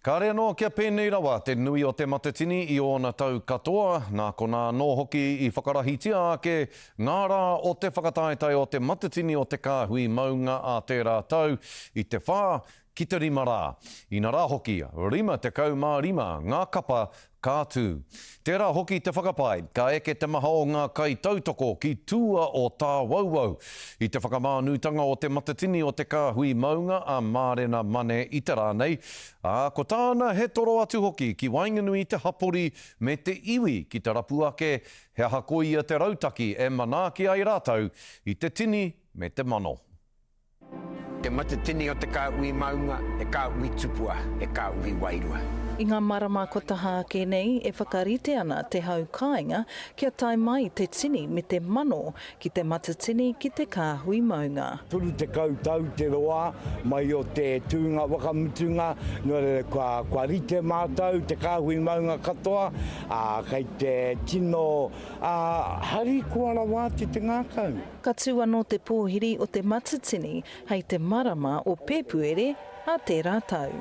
Kāre anō kia pēnei rawa te nui o Te Matatini i ōna tau katoa, nā konā anō hoki i whakarahitia ake ngā rā o te whakataetae o Te Matatini o Te Kāhui Maunga ā tērā tau i te whā ki te rima rā. Inarā hoki, 55 ngā kapa ka tū. Tērā hoki te whakapae, ka eke te maha o ngā kaitautoko ki tua o Tāwauwau. I te whakamānutanga o Te Matatini o Te Kāhui Maunga a Mārena Mane i te rā nei, ā, ko tāna he toro atu hoki ki waenganui i te hapori me te iwi ki te rapu ake he aha koia te rautaki e manaaki ai rātou i te tini me te mano. Te matatini o te kāhui maunga, he kāhui tupua, he kāhui wairua. I ngā marama kua taha ake nei, e whakarite ana te hau kāinga kia tae mai te tini me te mano ki te matatini ki te kāhui maunga. 30 tau te roa mai o te tūnga whakamutunga, nō reira kua, kua rite mātou te kāhui maunga katoa, ā, kei te tino, ā, harikoa rawa atu te ngākau. Ka tū anō te pōhiri o Te Matatini hei te marama o Pēpuere ā tērā tau.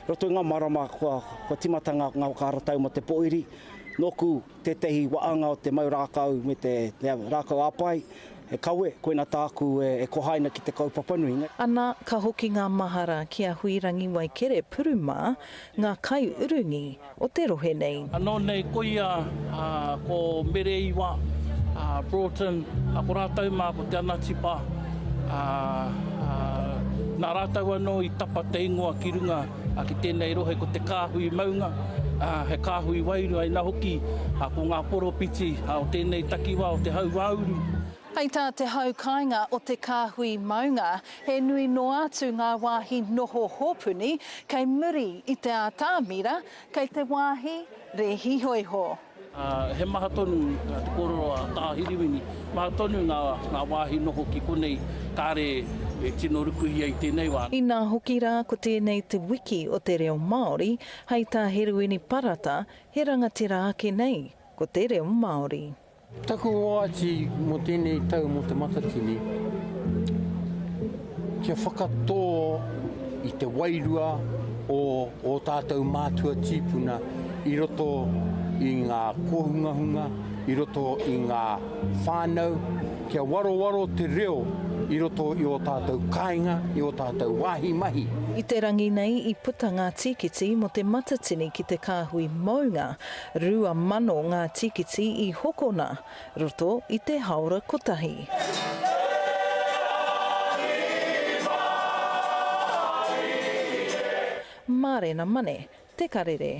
Roto i ngā marama kua tīmata ngā whakaharatau mō te pōhiri, nōku tētehi waanga o te mau rākau me te rākau āpai he kawe, koina tāku e kohaina ki te kaupapa nui. Ana, ka hoki ngā mahara ki a Huirangi Waikerepuru mā, ngā kaiurungi o te rohe nei. Anō nei koia ko Mereiwa, Broughton, ko rātou mā ko Te Anatipa, nā rātou anō i tapa te ingoa ki runga ki tēnei rohe ko Te Kāhui Maunga, he kāhui wairua ina hoki ko ngā poropiti o tēnei takiwā o Te Hauāuru. Hei tā te hau kāinga o Te Kāhui Maunga, he nui noa atu ngā wāhi noho hōpuni kei muri i te ātamira, kei te wāhi rēhi hōiho. He maha tonu te kōrero a Tā Hiriwini, maha tonu ngā wāhi noho ki konei kāre e tino rukuhia i tēnei wā. Inā hoki rā ko tēnei te wiki o te reo Māori, hei tā Heruini Parata, he rangatira ake nei ko te reo Māori. Taku oati mō tēnei tau mō Te Matatini, kia whakatō i te wairua o ō tātou mātua tīpuna i roto i ngā kōhungahunga, i roto i ngā whānau, kia warowaro te reo i roto i ō tātou kāinga, i ō tātou wāhi mahi. I te rangi nei i puta ngā tīkiti mō Te Matatini ki te Kāhui Mounga, 2000 ngā tīkiti i hokona roto i te haora kotahi. Mārena Mane, Te Karere.